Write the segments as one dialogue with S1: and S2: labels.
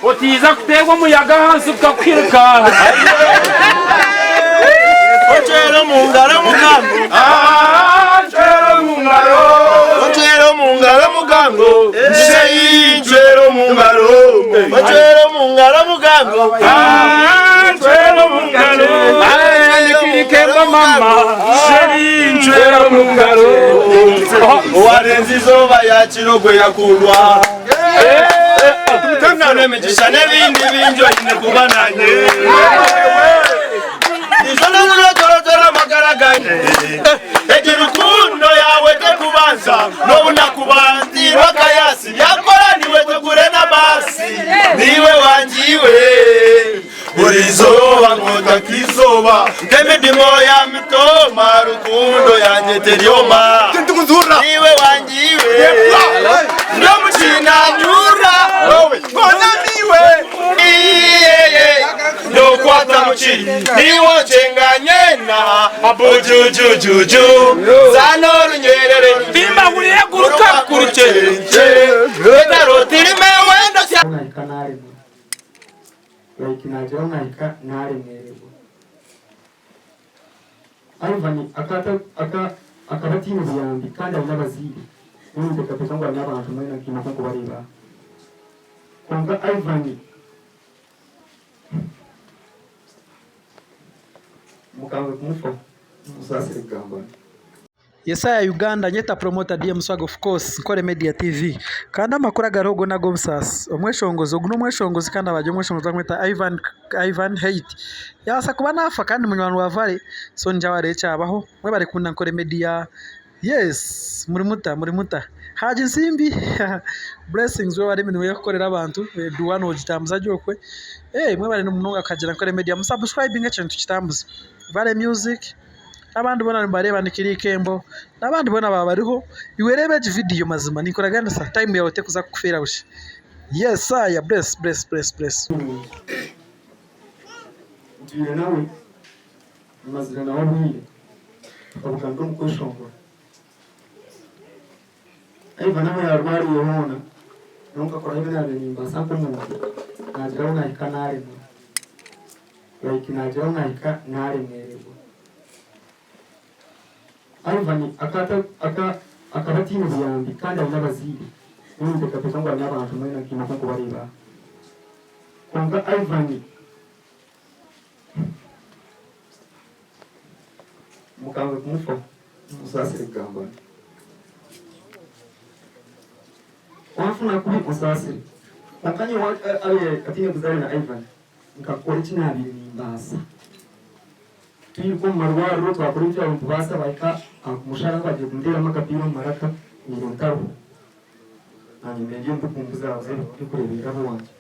S1: Otiiza kuteerwa omuyaga ahansi gukakuhirika.
S2: Oncwera omu ngaro omugambo.
S1: Ncwera omu ngaro.
S2: Oncwera omu ngaro omugambo. Nseyi ncwera omu ngaro. Oncwera omu ngaro omugambo.
S1: Ncwera omu ngaro. Nikirikemba mama. Sheri ncwera omu ngaro.
S2: Owarenze izooba yakira ogwe yakundwa. Funa emigisha n'ebindi bingi oine kuba nanye. Ijo n'oburotorotoro amagara ganye. Egi rukundo yawe tekubanza n'obu nakubanzirwe akayasi byakora niwe tugure n'amaasi niwe wangiwe. Buri izooba nkota nk'eizooba nk'emidimo ya mitooma rukundo yangye teryoma niiwe wangiwe ndi omu kiina nyurra hoona niiwe ndokwata mukiri niiwe onkyenga nyena bujujujuju zaana orunyerere
S1: Timbahurire guruka kurukye.
S2: Etaro tirime wendo sya
S3: Like naagira ngu naahika naaremererwa. Ivan akaba ataine buyambi kandi aine abazaire. Nyowe ninteekateeka ngu aine abantu mbwenu nkaine oku nkubareeba aha. Kwonka Ivan mukanga kumufaho, musaasire kugamba nti.
S4: Yesaya Uganda nyeta promoter DM Swag of course Nkore Media TV kandi amakuru agariho goona ag'obusaasi omweshongozi ogu n'omweshongozi kandi aba ari omweshongozi barikumweta Ivan Ivan Heit yabaasa kuba naafa kandi munywani wa Vale so ningira wareeba ekyabaho mwebare kukunda Nkore Media yes muri muta muri muta Haji Nsimbi blessings webare emirimo ei orikukorera abantu eduwa nogitambuza gye okwe mwebare munonga kuhagira Nkore Media musubscribinge ekintu tukitambuze Vale Music. N'abandi boona nibareeba ni Kiriikembo n'abandi boona baaba bariho, iwe reeba egi vidiyo mazima ninkuraganisa tayimu yaawe terikuza kukufeera busha. Yes saaya bless bless bless bless.
S3: Ntwire nawe, mmazire nawe obwire, tukabugana omu kweshongora. Ivan ahu yaarwariire hoona, nyowe nkakoraho ebi naabaire nimbaasa nk'omuntu, naagira ahu naahika naaremwa. Like naagira ahu naahika naaremererwa. Ivan akaba ataine buyambi kandi aine abazaire, nyowe ninteekateeka ngu aine abantu mbwenu nkaine oku nkubareeba aha. Kwonka Ivan mukanga kumufaho, musaasire kugamba nti. Wanfuna kubi onsaasire. Kwonka nyowe abaire ataine buzaare na Ivan. Nkakora eki naabaire nimbaasa. Twiruka omu marwariro twakora ebi twabaire nitubaasa baahika aha kumushara bagiye kumuteeramu akapiira omu maraka naiwe ntariho. Naanye mbaire ndi omu birikumbuzabuza ebirikureeberera ab'owangye.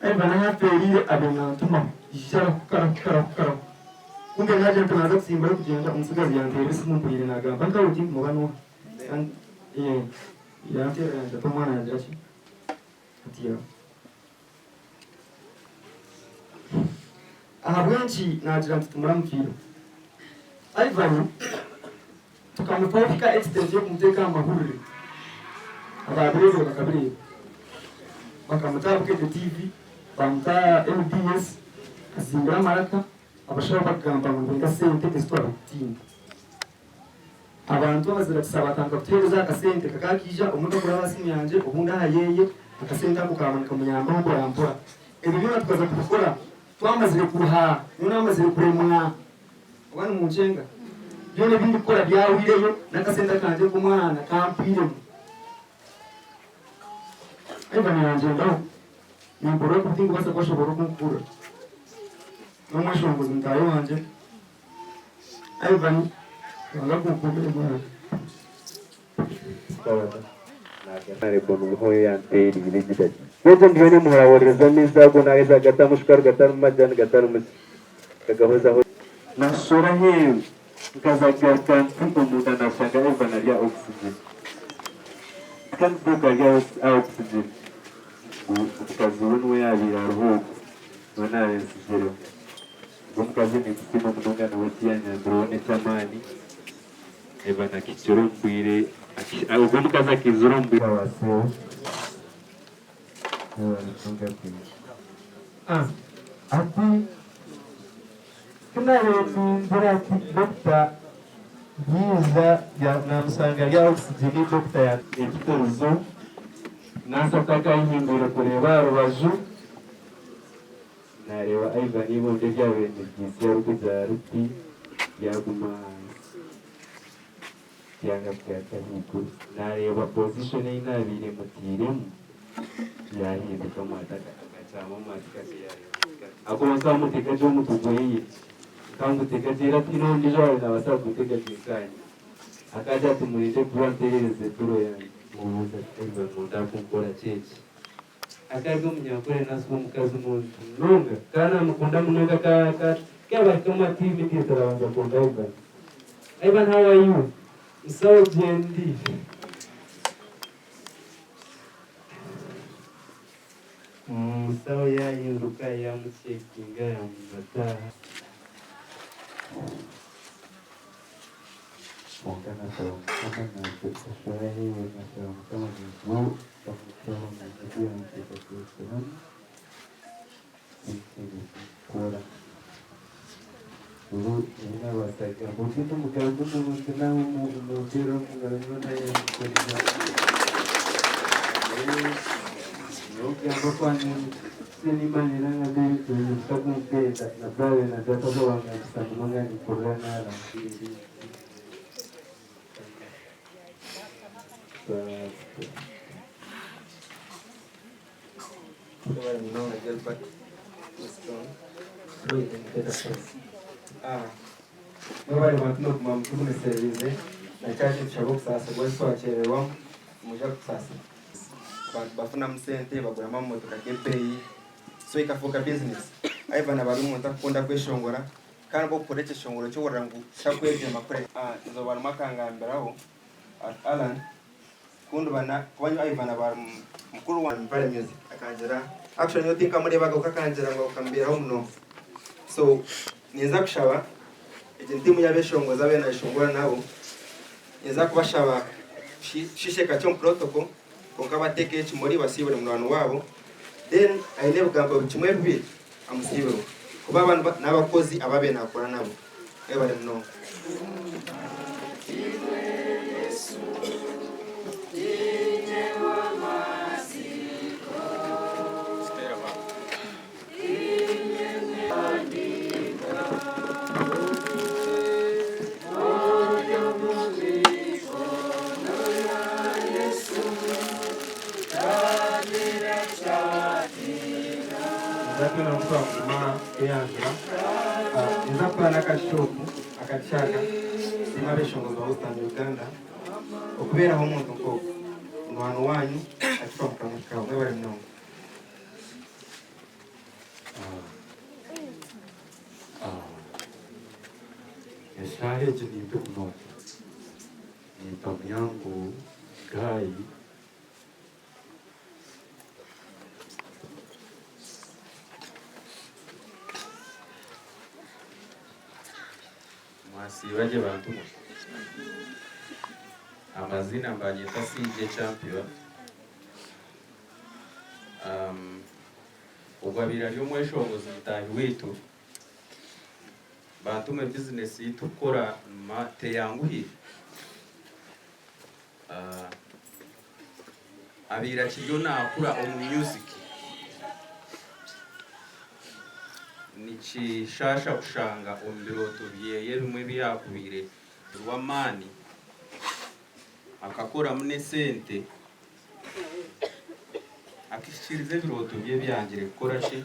S3: Ivan ahu afeereire abaire nantumaho ija rahuka rahuka rahuka rahuka. Ku mbaire naagira nti naaza kusimbayo kugyenda omutsigazi yanteerera esimu mpuriire naagamba nkawe tindikumuba n'oha. Yanteerera yangira ati omwana yaagira ki? Atyo. Ahabw'enki naagira nti timuramufiirwe? Ivan tukamufaho kuhika extent y'okumuteeka aha mahurire, abaabireebire bakabireeba. Bakamuta aha Bukedde TV, baamuta aha NBS, azimbire amaraka, abashaho bakugamba ngu nibenda sente ezi twaba tutaine. Abantu abazira kisa batandika kutuheereza aha kasente kakaba kaija obumwe kakuraba aha simu yangye obundi aha yeeye, akasente ako kaaba nikamuyambaho mpora mpora. Ebyo byona tukaza kubikora twamazire kuruha, nyowe naamazire kuremwa oba nimunkyenga? Byona ebi ndikukora byahwireyo n'akasente akangye k'omwana kampwiremu. Ivan yangyendaho nimpurira kubi tindikubaasa kubashoboorora oku ndikuhurira. N'omweshongozi mutaahi wangye. Ivan Ruhanga akukuumire mwana.
S5: Beitu ndiyo nimuhorahorereza amaizi ago naheza gatamu shukaari gatarimu majani gatarimu ki nkagahozaho. Nashoshora aheeru nkaza kugaruka nti omunda nashanga Ivan ari aha oxygen nti kandi Book ari aha oxygen ngu omukazi we niwe yabaire ariho ogwo niwe nabaire ntsigireho. Ogwo omukazi ninkusiima munonga nawe ekiyanyambireho nekyamaani Eva nakihikire omu bwire ogwo omukazi akaizira omu bwire. Ati ku naabaire ningira ati dokita yaija naamushanga ari aha oxygen dokita Ekiturizo nansi atakayehindwire kureeba aha rubaju naareeba Ivan eibondo eryabaire nirigyitsya arikugira riti ryaguma ahansi ryanga kugaruka ahaiguru naareeba position ei naabaire mutairemu Yaahindukamu ati, Akakyama omu matu kakye yaareeba ngu ti Ahakuba nkaba muteeka gye omutwe gweye. Nkaba nguteeka gye era tihaine ondiijo owaabaire naabaasa kuguteeka gye nkaanye. Akaagira ati, Murinde kuba nteerereza eturo yangye. Mubuuze ati, Ivan nonda kunkora ki eki? Akaba ari omunyankore naasiba omukazi murungi munonga. Akaba naamukunda munonga ka ka ku yaabahikamu ati, immediately arabanza kwonga Ivan. Ivan how are you? Musawo gyendi. Omusawo yaahinduka yaamucekinga yaamugira taaha. Kwonka nashaba Mukama naagira aheeru nashaba Mukama ngu omusawo naija ku yanteekateekyeramu tihaine eky'okukora. Obu ebi naabaasa kugamba beitu mugambe omuntu naaba omuteera omu ngaro nyowe naayehikiriza. Nyowe okugamba kwangye nimba nanga ebintu na brother na data bangambisa munonga nimpurira naaramuka.
S3: Mwebare munonga Gilbert Winston Mwebare bantu nokuguma mutugumisiririize na church nitushaba okusaasirwa eki twakyererwamu nimwija kutusaasira. Abantu bafunamu sente baguramu amamotoka g'ebeeyi so ekafuuka business. Ivan aba ari omuntu akukunda kweshongora kandi obu okukora ekyeshongoro kye ohurira ngu kyakwegyema kureka. Eizooba rimwe akangambiraho ati Allan Kundiba na kuba nyowe Ivan aba ari mukuru wa Mbare Music akangira actually nyowe tinkamurebaga kwonka akangira ngu akambeeraho munonga so ninza kushaba egi ni tiimu y'abeshongozi abu nayeshongora nabo ninza kubashaba tushiishe kakye omu protocol kwonka bateekeho ekimuri basiibure munywani waabo then aine ebigambo kimwe bibiri amusiibireho kuba aba n'abakozi abu abaire nakora nabo. Mwebare munonga. Ninza kukora n'akashopu akakishaka nsiime abeshongozi ba Western Uganda okubeeraho omuntu nk'ogu munywani wanyu akifa mukamuhikaho. Mwebare munonga.
S6: Eshaaha egi nimbi munonga. Nimpamya ngu Guy.
S7: Mwasiiba gye bantu mwe? Amaziina nibanyeta CJ Champion. Ogwo abaire ari omweshongozi mutaahi waitu. Bantu mwe bizinesi ei turikukora teyanguhire. Abaire akiriyo nakura omu music. Nikishaasha kushanga omu birooto byeye ebimwe ebi yakubaire rw'amaani akakoramu n'esente akahikiriza ebirooto bye ebyangire kukora ki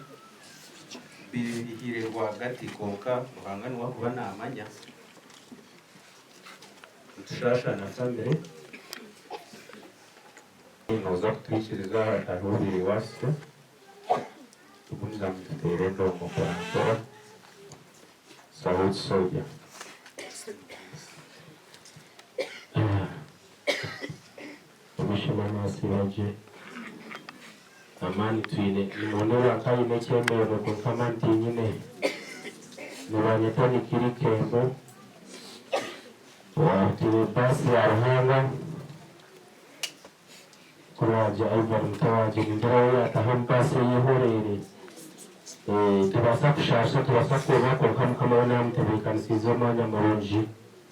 S7: bihire rwagati kwonka Ruhanga niwe arikuba namanya. Nitushaasha na famire. Nooza kutwikiriza ahu obwire bwahika tugumizamu tuteera endongo mpora mpora. Salute soldier.
S6: Omwishema nasiiba gye. Amaani twine nimundeeba nkaine ekyemerero kwonka amaani tinyine. Nibanyeta Nikiri Kembo. Twine baasi ya Ruhanga. Mukuru wangye Ivan muto wangye nindeeba we yaataha omu baasi eyehoreire. Nitubaasa kushaasha, nitubaasa kurira kwonka Mukama we naamutebeekanisiize omwanya murungi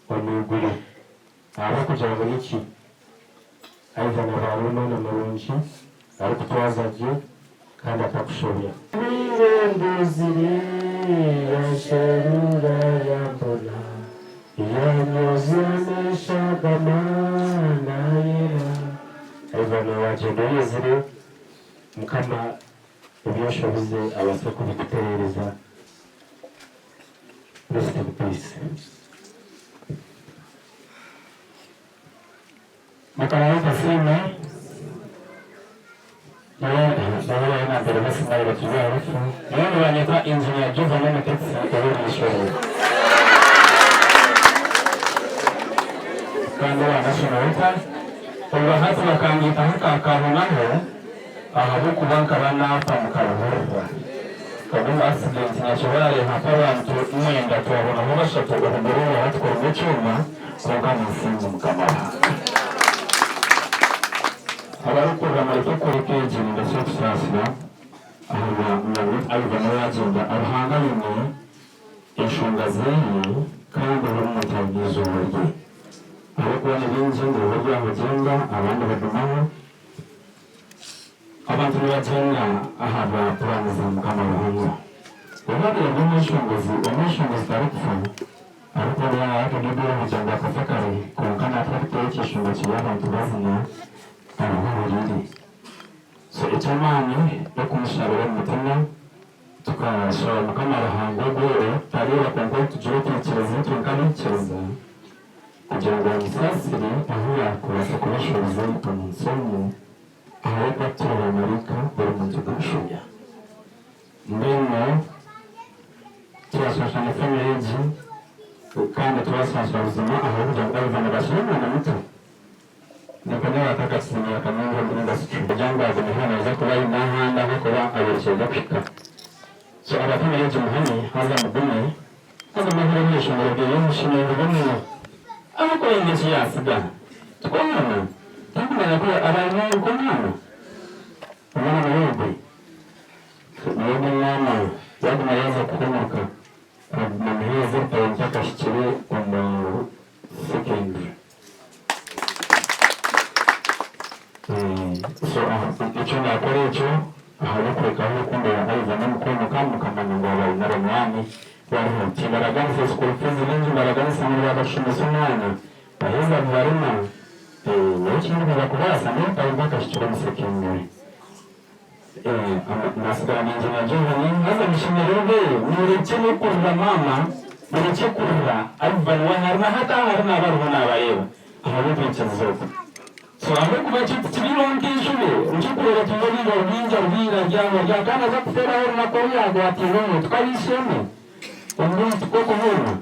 S6: omu iguru. Ahabw'okugira ngu niki? Ivan aba ari omwana murungi, arikutwaza gye kandi atakushobya. Nabaire mbuzire, yansherura yambona, yanyozya n'eshagama nayera. Ivan wagyenda oyezire, Mukama ebi oshobize abaase kubikutereereza. Rest in peace.
S8: Mukama waitu asiimwe. Nyowe nyowe nambere basimba turi aha rufu. Nyowe nibanyeta Engineer Giovanni Mutetsi ow'Orwisherero. Kandi owa National Water. Obwa hati bakangitaho ka Kahonaho ahabw'okuba nkaba naafa mukaruhurura. Ogu omu accident Nyakibale hafa abantu mwenda twabonaho bashatu okuguru obwa hati kurimu ekyoma kwonka ninsiima Mukama Ruhanga. Abarikurira mureke kureka egi nindakiza kusaasira ahabwa nyabu Ivan owagyenda Ruhanga aine enshonga zeye kandi buri muntu aine eizooba rye ahabw'okuba nibingi ngu ori aho gyenda abandi bagumaho. Abantu nibagyenda aha bwa puraani za Mukama Ruhanga. Obu abaire ari omweshongozi, omweshongozi tarikufa, ahabw'okuba niwe yaayakaga kugira ngu akafa kare, kwonka naatwe arikuteera ekyeshongo kye abantu bazina, ariho ohuriire. So eky'amaani n'okumushabira omu mutima, tukashaba Mukama Ruhanga ogwo ou tutareeba kwonka ou tugira okwikiriza itwe nk'abaikiriza, kugira ngu amusaasire ahu yaakubaasa kuba ashobize omu nsi omu, ahabw'okuba tituri baamaraika buri muntu naashobya. Mbwenu turashaasha na famire egi kandi turasaaswa buzima ahabw'okugira ngu Ivan akiri omwana muto. Nikwo atakakize emyaka mingi omu industry kugira ngu agume hanu naija kuba aine ahandi ahakuba ayorekyeire kuhika. So aba famire egi muhame haza mugume. Haza amahoro n'eishomero ryeye omushemererwa muno ahabw'okuba aine eki yaatsiga. Twena turikumanya ku aba aine nk'omwana, omwana niwe ogwe. Niwe ogwo omwana yaaguma yaaza kuhumuruka aguma amuheereza ebitabo mpaka ahikire omu secondary. So ekyo naakora ekyo ahabw'okurekaho rukundo ya Ivan omukono kandi mukamanya ngu aba aine abanywani bariho. Timbaraganisa school fees bingi mbaraganisa ngu nibaabashomesa omwana baheza nibarema. Nyowe eki ndikuza kubaasa n'ebitabo mpaka ahikire omu secondary. Nasigara ningyenda Giovanni haza mushemererwe murekye n'okurira maama murekye kurira Ivan we ahari na hati ahu ari naaba ariho naabareeba ahabw'okwikiriza okwe. So ahabw'okuba ekyo tikibiireho nk'enshobe nikyo orikureeba twine obwire bwingi arwaire ari aho ari aho kandi aza kufeera aho orunaku oru yaagwatiirwemu tukabishemwe omu bwaitu kwokwo hoona.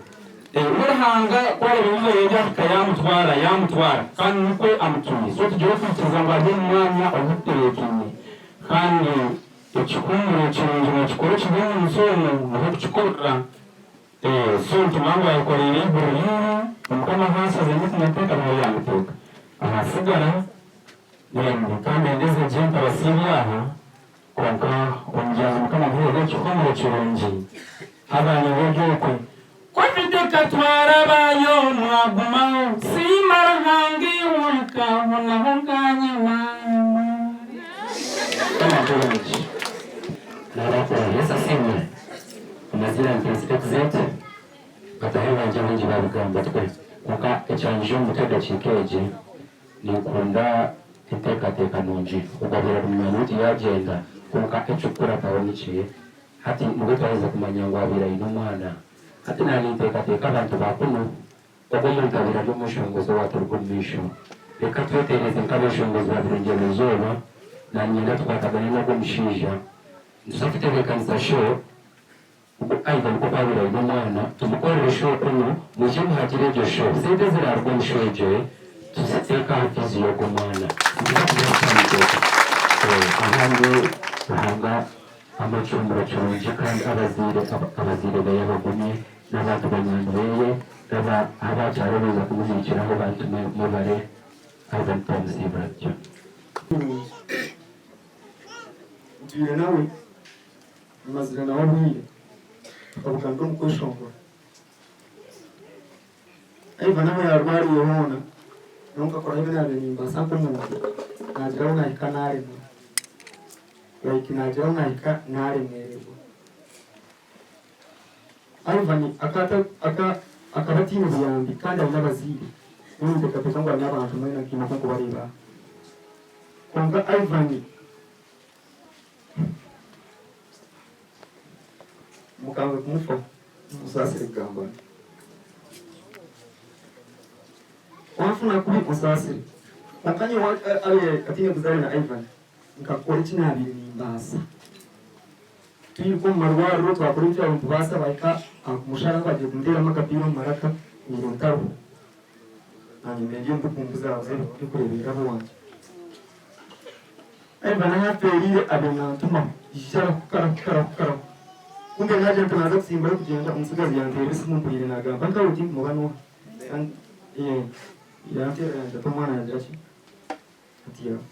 S8: We Ruhanga ku areeba emiba ye yahika yaamutwara yaamutwara kandi nikwo amutumire. So tugire okwikiriza ngu ari omu mwanya ogutebeekaine kandi ekihuumuro kirungi nookikora okiri omu nsi omu niho okukikorera. So nitumanya ngu ayekoreire eiguru ringi, Omukama ahu ashaziremu kumuteeka niho yaamuteeka. Ahasigara then ka mbendeze gye ntabasiibye aha. Kwonka omugyenzi Mukama amuheereze ekihuumuro kirungi, haza nyowe eby'okwe. Covid ekatwara abaayo mwagumaho siima Ruhanga iwe okahonaho nkanye mama. Mukama ampe omugisha.
S6: Nabakora Yesu asiimwe amazina ni Prince Exit batahi bangye abaingi babigamba twe kwonka ekyanyija omu mutwe edakiika egi Ninkunda enteekateeka nungi. Ogwo abaire ari munywani waitu yaagyenda, kwonka ekirikukurataho niki? Hati nibwo twaheza kumanya ngu abaire aine omwana. Hati naaba ninteekateeka abantu ba kunu, ogwo omuntu abaire ari omweshongozi owaaturuga omu maisho. Reka tweteereze nk'abeeshongozi ba Burengyerwa-izooba, naanye niinyenda tukwatagane n'ogwo mushaija. Nituza kutebeekanisa show. Ogwo Ivan ku abaire aine omwana, tumukorere show kunu, mwije muhagire egyo show, sente eziraruga omu show egyo tuziteeke aha fees y'ogwo mwana. Nituza kugira kutandika okwo. Ahandi Ruhanga amuhe ekihuumuro kirungi kandi abazaire abazaire beye abagumye n'abantu banywani beye n'aba ahu abakyaro baiza kumuziikiraho bantu mwe mwebare Ivan twamusiibura tutyo.
S3: Ntwire nawe, mmazire nawe obwire, tukabugana omu kweshongora. Ivan ahu yaarwariire hoona, nyowe nkakoraho ebi naabaire nimbaasa nk'omuntu, naagira ahu naahika naaremwa. Like naagira ahu naahika naaremererwa. Ivan akaba ataine buyambi kandi aine abazaire, nyowe ninteekateeka ngu aine abantu mbwenu nkaine oku nkubareeba aha. Kwonka Ivan mukanga kumufaho, munsaasire kugamba nti. Wanfuna kubi onsaasire. Kwonka nyowe ataine buzaare na Ivan, nkakora eki naabaire nimbaasa. Twiruka omu marwariro twakora ebi twabaire nitubaasa bahika aha kumushara bagiye kumuteeramu akapiira omu maraka naiwe ntariho. Naanye mbe ndi omu bikumbuzabuza ebirikureeberera ab'owangye. Ivan ahu afeereire abaire nantumaho ija rahuka rahuka rahuka rahuka. Kumbe naagira nti naaza kutsimbayo kugyenda omutsigazi yanteerera esimu mpuriire naagamba nkawe tindikumuba n'oha. Yanteerera yangira ati omwana yaagira ki? Ati yaafa.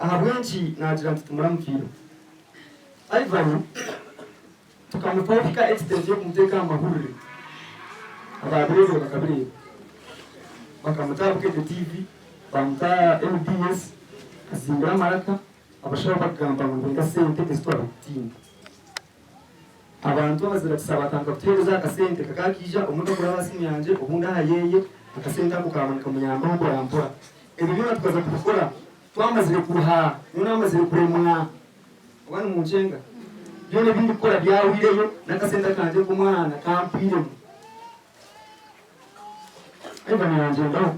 S3: Ahabw'enki naagira nti timuramufiireho? Ivan tukamufaho kuhika extent y'okumuteeka aha mahurire, abaabireebire bakabireeba. Bakamuta aha Bukedde TV, baamuta aha NBS, azimbire amaraka, abashaho bakagamba ngu nibenda sente ezi twabaire tutaine. Abantu abazira kisa batandika kutuheereza aha kasente kakaba kaija obumwe kakuraba aha simu yangye obundi aha yeeye, akasente ako kaaba nikamuyambaho mpora mpora. Ebyo byona tukaza kubikora twamazire kuruha, nyowe naamazire kuremwa oba nimunkyenga? Byona ebi ndikukora byahwireyo n'akasente akangye k'omwana kampwiremu. Ivan yangyendaho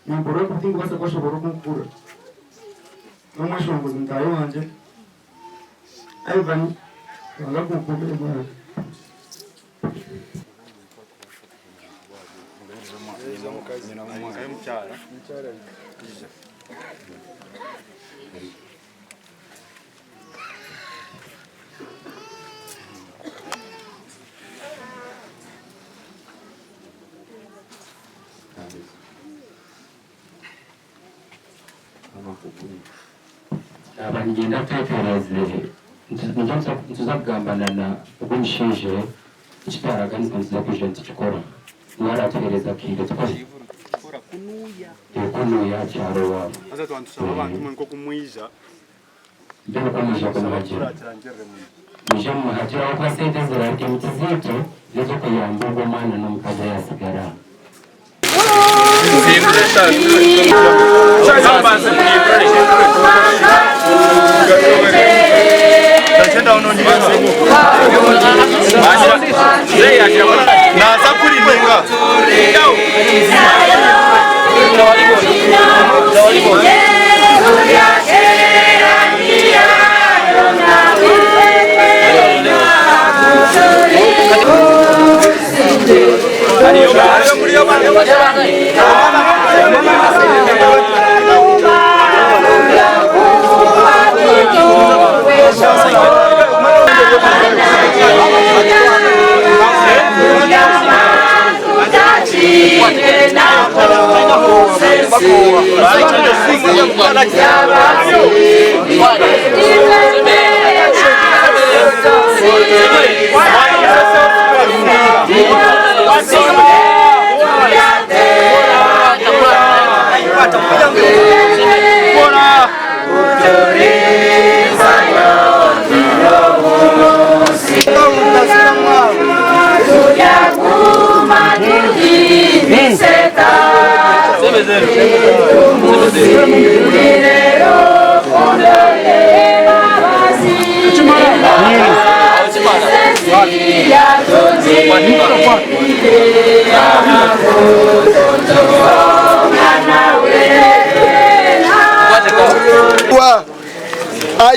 S3: nimpurira kubi tindikubaasa kubashoboorora oku ndikuhurira. N'omweshongozi mutaahi wangye. Ivan, Ruhanga akukuumire mwana.
S6: Naaba niinyenda tweteereze, nituza kugamba na ogwo omushaija eki twaraganisa nituza kwija nitukikora. Niwe araatuheereza akaire tukore. Kunuya aha kyaro owaabo. Mbwenu ku mwija kumuhagira, mwije mumuhagire ahabw'okuba sente eziraaruga omu tiziitu n'ez'okuyamba ogwo mwana n'omukazi ayaatsigara aha.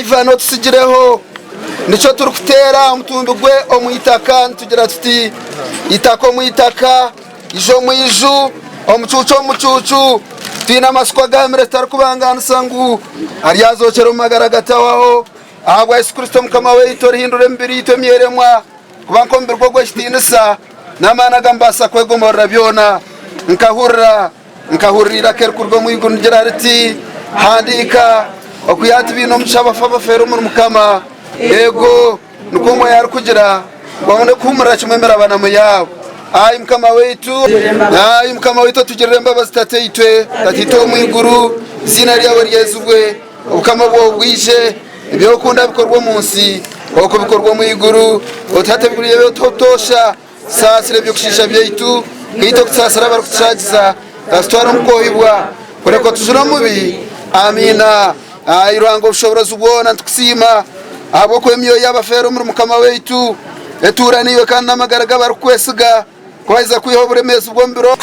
S9: Ivan otutsigireho nikyo turikuteera omutumbi gwe omu itaka nitugira tuti itaka omu itaka iju omu iju omucuucu omu mucuucu twine amatsiko agahamire tutarikubangaanisa ngu aryazookyera omu magara agatahwaho ahabwa Yesu Kristo Mukama waitu orihindura emibiri yaitu emyeremwa kuba nk'omubiri gwe ogw'ekitiinisa n'amaani agamubaasisa kwegomorora byona. Nkahurira. Nkahurira eiraka erikuruga omu iguru nigira riti, Handiika, Okwiha hati baine omugisha abafu abafeera omuri Mukama. Eego, nikwo Omwoyo arikugira, ngu babone kuhuumurira kimwe emirabanamu yaabo. Ai Mukama waitu, ai Mukama waitu, otugirire embabazi Tataitwe, Tataitwe ow'omu iguru, eiziina ryawe ryezibwe, obukama bwawe bwije, ebi orikukunda bikorwe omu nsi, nk'oku bikorwa omu iguru. Otuhe ebyokurya byaitu obutoosha. Saasira eby'okushiisha byaitu, nkaitwe oku tusaasira abarikutushaagiza. Otatutwara omu kwohibwa, kureka otujune omubi. Amiina. Ai Ruhanga ow'obushoboorozi bwona, nitukusiima ahabw'okuha emyoyo y'abafeera omuri Mukama waitu etuura naiwe kandi n'amagara g'abarikukwesiga kubaheza kwihaho oburemeezi bw'omu biro.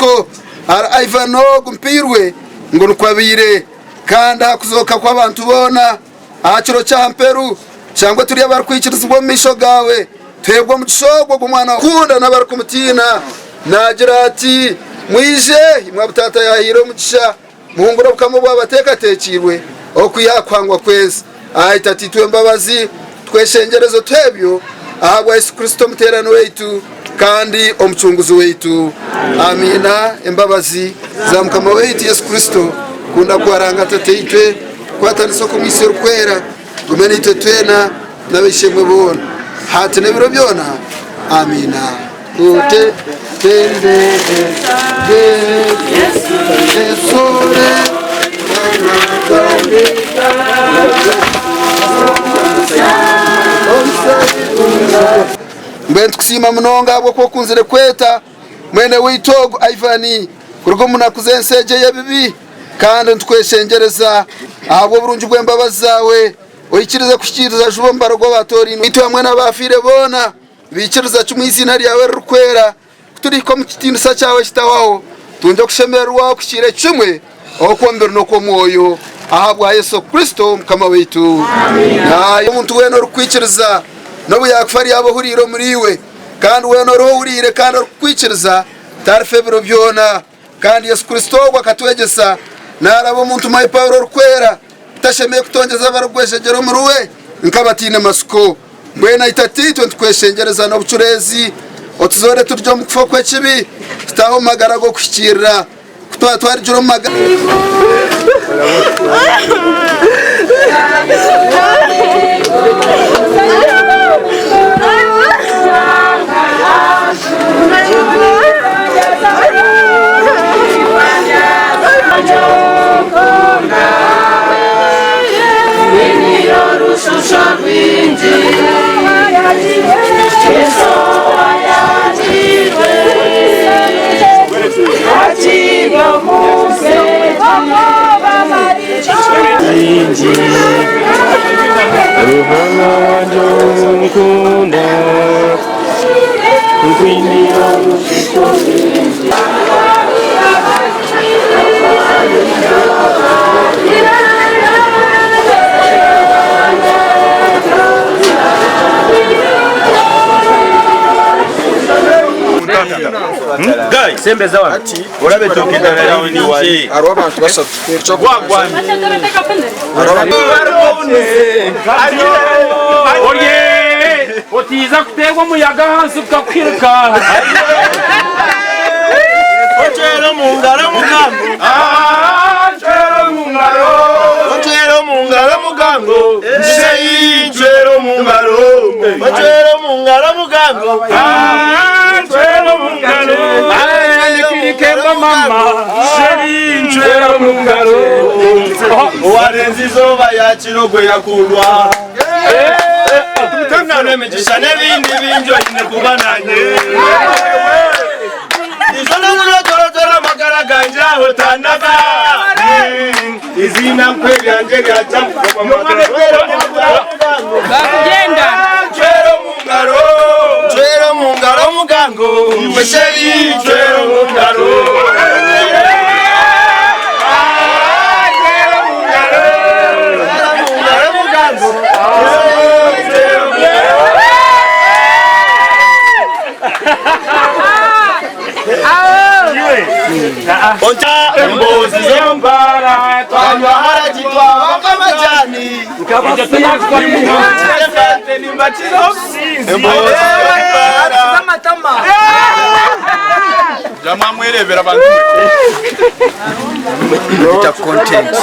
S9: Ahari Ivan ogu mpairwe ngu nikwo abaire, kandi aha kuzooka kw'abantu boona. Aha kiro ky'aha mperu, tushangwe turi abarikwikirizibwa omu maisho gaawe, tuheebwe omugisha ogwo ogu Omwana waawe akunda n'abarikumutiina. Naagira ati, Mwije, imwe abu Taata yaahaire omugisha, muhungure obukama obwabateekateekiirwe okwiha aha kuhangwa kw'ensi. Ai Tataitwe w'embabazi, tweshengyereze otuhe ebyo ahabwa Yesu Kristo Omuteerani waitu kandi Omucunguzi waitu. Amiina. Embabazi za Mukama waitu Yesu Kristo, kukunda kwa Ruhanga Tataitwe, Kukwatanisa okw'Omwitsyo Orikwera kugume naitwe twena n'ab'eishe-emwe boona, hati n'ebiro byona. Amiina. Mbwenu tukusiima munonga ahabw'okuba okunzire kweta mwene waitu ogu Ivan kuruga omu naku z'ensi egi ey'ebibi. Kandi nitukweshengyereza ahabw'oburungi bw'embabazi zaawe, oikirize kuhikiiriza juba omubaro gw'abaatoorainwe itwe hamwe n'abaafiire boona, baikiriza kimwe eiziina ryawe eririkwera, ku turihika omu kitiinisa kyawe ekitahwaho, tungye okushemererwa okuhikiire kimwe okw'omubiri n'okw'omwoyo, ahabwa Yesu Kristo Mukama waitu. Amiina. Omuntu weena orikukwikiriza, n'obu yaakufa aryaba ohuriire omuriiwe, kandi weena oriho ohuriire kandi orikukwikiriza, tarifa ebiro byona. Kandi Yesu Kristo ogwo akatwegyesa naaraba omu ntumwa ye Paulo orikwera, kutashemereire kutongyeza abarikugwejegyera omuri we nk'abataine matsiko. Mbwenu ai Tataitwe, nitukweshengyereza n'obucureezi, otuzoore turugye omu kufa okw'ekibi, tutaahe omu magara g'okuhikiirira. Ku twaba twarugire omu magara.
S1: Ruhanga wangye onkunda nkwiniire orushusho rwingi.
S10: Hariho abantu bashatu.
S1: Otiiza kuteerwa omuyaga ahansi gukakuhirika.
S2: Otwere omu ngaro omugambo.
S1: Ncwera omu ngaro.
S2: Otwere omu ngaro omugambo. Nseyi ncwere omu ngaro. Otwere omu ngaro omugambo.
S1: Ncwera omu ngaro. Nikirikemba mama. Sheri ncwera omu ngaro.
S2: Owarenze izooba yakira ogwe yakundwa. Tungana emigisha n'ebindi bingi oine kuba nanye. Ijo n'oburotorotoro amagara gangye aho tanaga. Iziina nkwe ryangye ryajya
S1: Bakugenda.
S2: Ncwera omu ngaro. Ncwera omu ngaro omugango. Iwe sheri ncwera omu ngaro. Emboozi z'omubaara twanywa haragi twaba nk'amajani. Emboozi z'omubaara.
S10: Mwamwerebera abantu
S9: mwe. Content.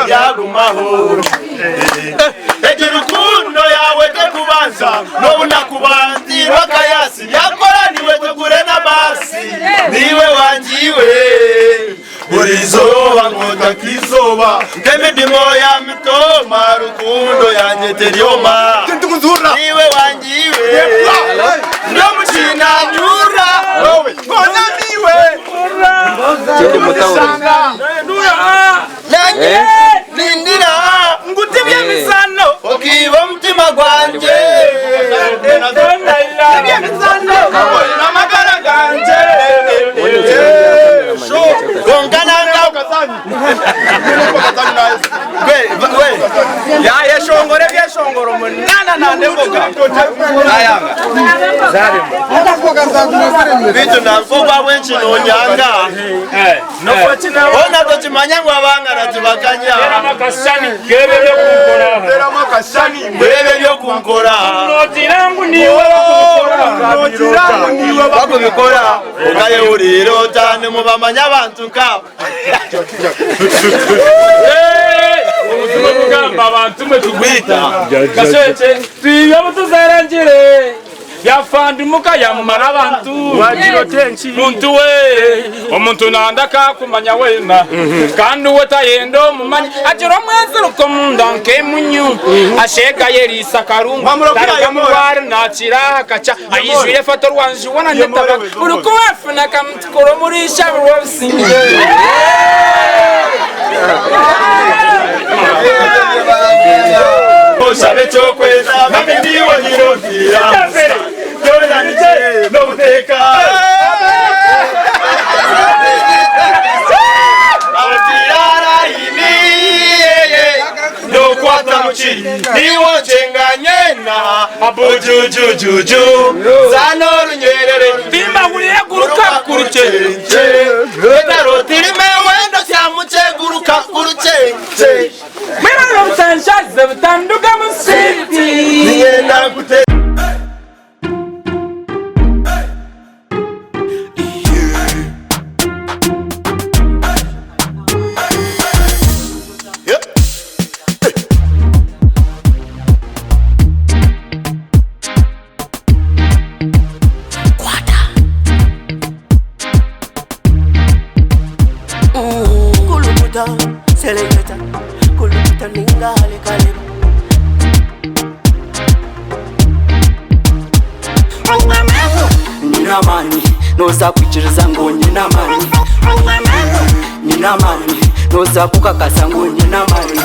S2: Yagumaho egirukundo yawe tekubanza nobunakubanzirwa kayasi byakoraniwe tugure n'amasi niwe wangiwe buri izuba nkota k'izuba nk'emidimo ya mitoma rukundo yanjye teryoma niwe wangiwe nomukinanyura mbona niwe nanjye nindira ngutibye emisano okiba omutima gwanje n'amagara ganje
S10: yayeshongora ebyeshongoro munana nandemboga nayanga
S2: bitu nankuba bwenkinonyanga ona tokimanya ngu abangana tibakanya bwebe byokunkora bakubikora okayehurira otane mubamanya abantu nkabo.
S1: Ubuzima bugamba abantu mwe tugwita gasheke twiyabo tuzarangire yafandimuka yamara abantu muntu we omuntu nandaka kumanya wena kandi uwe tayenda omumanyi agira omweziruko munda nkemunyu ashega yerisa karungu tarika nakira akaca ayijwire fato rwanje ubona nyetabaka buri kuwafuna kamutukura omurisha buri wabisinge.
S2: Osabe kyokweza bameniwe nyirotira yoranije n'obuteka abatirarayini nokwata muki niwo ncenganyena abujujujuju zano runyerere
S1: bimahurire guruka kurucenje
S2: etarotirime wendo kyamuceguruka kurucenje
S1: Mwana mutanshaze butanduka musiti
S2: niyenda kute.
S11: Kulukuta, seleketa, kulukuta ninga halikaleba. Nina mani, noza kwikiriza ngo nina mani. Nina mani, noza kukakasa ngo nina mani.